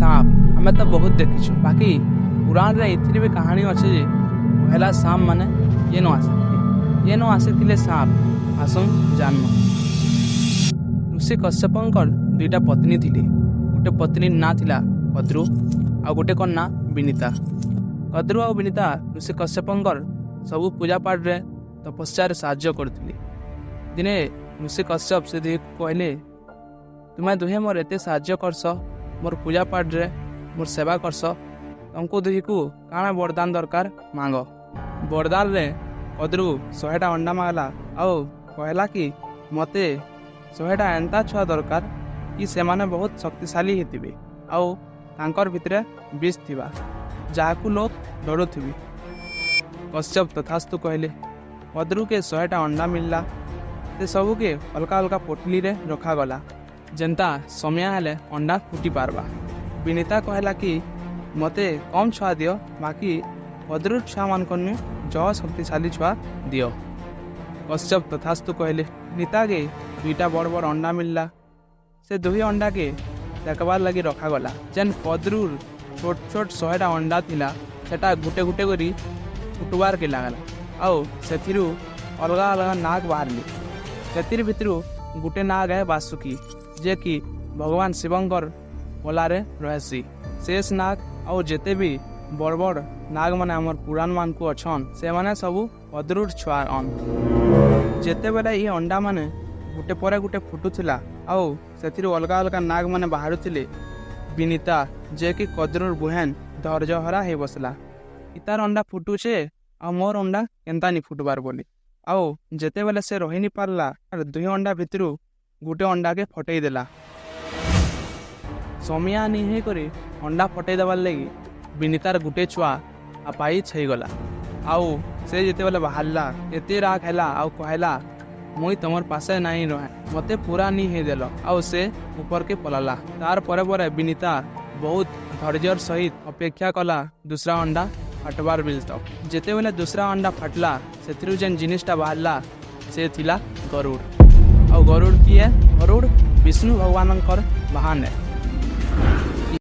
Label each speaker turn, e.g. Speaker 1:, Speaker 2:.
Speaker 1: ସାପ ଆମେ ତ ବହୁତ ଦେଖିଛୁ। ବାକି ପୁରାଣରେ ଏଥିରେ ବି କାହାଣୀ ଅଛି ଯେ ପହେଲା ସାପ ମାନେ କେନୁ ଆସିଥିଲେ, କେନୁ ଆସିଥିଲେ ସାପ। ଆସନ୍ ଜାନ୍ମା। ଋଷି କଶ୍ୟପଙ୍କର ଦୁଇଟା ପତ୍ନୀ ଥିଲେ। ଗୋଟେ ପତ୍ନୀ ନାଁ ଥିଲା କଦ୍ରୁ ଆଉ ଗୋଟେ କଣ ନାଁ ବିନିତା। କଦ୍ରୁ ଆଉ ବିନିତା ଋଷି କଶ୍ୟପଙ୍କର ସବୁ ପୂଜାପାଠରେ, ତପସ୍ୟାରେ ସାହାଯ୍ୟ କରୁଥିଲେ। ଦିନେ ଋଷି କଶ୍ୟପ ସେ ଦୁହିଁକୁ କହିଲେ, ତୁମେ ଦୁହେଁ ମୋର ଏତେ ସାହାଯ୍ୟ କରସ, ମୋର ପୂଜାପାଠରେ ମୋର ସେବା କରସ, ତମକୁ ଦୁହିଁକୁ କାଣା ବରଦାନ ଦରକାର ମାଙ୍ଗ। ବରଦାନରେ କଦ୍ରୁ 100ଟା ଅଣ୍ଡା ମାଗଲା ଆଉ କହିଲା କି ମୋତେ 100ଟା ଏନ୍ତା ଛୁଆ ଦରକାର କି ସେମାନେ ବହୁତ ଶକ୍ତିଶାଳୀ ହେଇଥିବେ ଆଉ ତାଙ୍କର ଭିତରେ ବିଷ ଥିବା, ଯାହାକୁ ଲୋକ ଡରୁଥିବେ। କଶ୍ୟପ ତଥାସ୍ତୁ କହିଲେ। କଦ୍ରୁକେ 100ଟା ଅଣ୍ଡା ମିଳିଲା। ସେ ସବୁକେ ଅଲଗା ଅଲଗା ପୋଟଲିରେ ରଖାଗଲା, ଯେନ୍ତା ସମୟ ହେଲେ ଅଣ୍ଡା ଫୁଟି ପାରବା। ବିନିତା କହିଲା କି ମୋତେ କମ୍ ଛୁଆ ଦିଅ, ବାକି କଦ୍ରୁର ଛୁଆମାନଙ୍କରନୁ ଜହ ଶକ୍ତିଶାଳୀ ଛୁଆ ଦିଅ। କଶ୍ୟପ ତଥାସ୍ତୁ କହିଲେ। ନିତାକେ ଦୁଇଟା ବଡ଼ ବଡ଼ ଅଣ୍ଡା ମିଳିଲା। ସେ ଦୁଇ ଅଣ୍ଡାକେ ଦେଖବାର୍ ଲାଗି ରଖାଗଲା। ଯେନ୍ କଦ୍ରୁର ଛୋଟ ଛୋଟ 100ଟା ଅଣ୍ଡା ଥିଲା, ସେଟା ଗୁଟେ ଗୁଟେ କରି ଫୁଟବାର୍କେ ଲାଗଲା ଆଉ ସେଥିରୁ ଅଲଗା ଅଲଗା ନାଗ ବାହାରିଲେ। ସେଥିର୍ ଭିତରୁ ଗୁଟେ ନାଗ ହେ ବାସୁକି, ଯେ କି ଭଗବାନ ଶିବଙ୍କର ଗଲାରେ ରହେସି। ଶେଷ ନାଗ ଆଉ ଯେତେ ବି ବଡ଼ ବଡ଼ ନାଗମାନେ ଆମର ପୁରାଣମାନଙ୍କୁ ଅଛନ୍, ସେମାନେ ସବୁ କଦ୍ରୁର ଛୁଆ ଅନ୍। ଯେତେବେଲେ ଇ ଅଣ୍ଡାମାନେ ଗୋଟେ ପରେ ଗୋଟେ ଫୁଟୁଥିଲା ଆଉ ସେଥିରୁ ଅଲଗା ଅଲଗା ନାଗମାନେ ବାହାରୁଥିଲେ, ବିନିତା, ଯେ କି କଦ୍ରୁର ବୁହେନ୍, ଧୈର୍ଯ୍ୟହରା ହେଇ ବସଲା। ଇତାର ଅଣ୍ଡା ଫୁଟୁଛେ ଆଉ ମୋର ଅଣ୍ଡା କେନ୍ତା ନି ଫୁଟବାର ବୋଲି। ଆଉ ଯେତେବେଲେ ସେ ରହି ନି ପାରିଲା, ଦୁଇ ଅଣ୍ଡା ଭିତରୁ ଗୋଟେ ଅଣ୍ଡାକେ ଫଟେଇ ଦେଲା। ସମିଆ ନି ହେଇକରି ଅଣ୍ଡା ଫଟେଇ ଦେବାର୍ ଲାଗି ବିନିତାର ଗୁଟେ ଛୁଆ ଅପାହିଜ ହେଇଗଲା। ଆଉ ସେ ଯେତେବେଲେ ବାହାରିଲା, ଏତେ ରାଗ ହେଲା ଆଉ କହିଲା, ମୁଇଁ ତମର ପାଶେ ନାଇଁ ରହେ, ମତେ ପୁରା ନି ହେଇଦେଲ। ଆଉ ସେ ଉପରକେ ପଲାଲା। ତାର ପରେ ପରେ ବିନିତା ବହୁତ ଧୈର୍ଯ୍ୟର ସହିତ ଅପେକ୍ଷା କଲା ଦୁସରା ଅଣ୍ଡା ଫାଟବାର ବିଲ୍ ତକ। ଯେତେବେଲେ ଦୁସରା ଅଣ୍ଡା ଫାଟଲା, ସେଥିରୁ ଯେନ୍ ଜିନିଷଟା ବାହାରିଲା, ସେ ଥିଲା ଗରୁଡ଼। ଆଉ ଗରୁଡ଼ କିଏ? ଗରୁଡ଼ ବିଷ୍ଣୁ ଭଗବାନଙ୍କର ବାହାନ।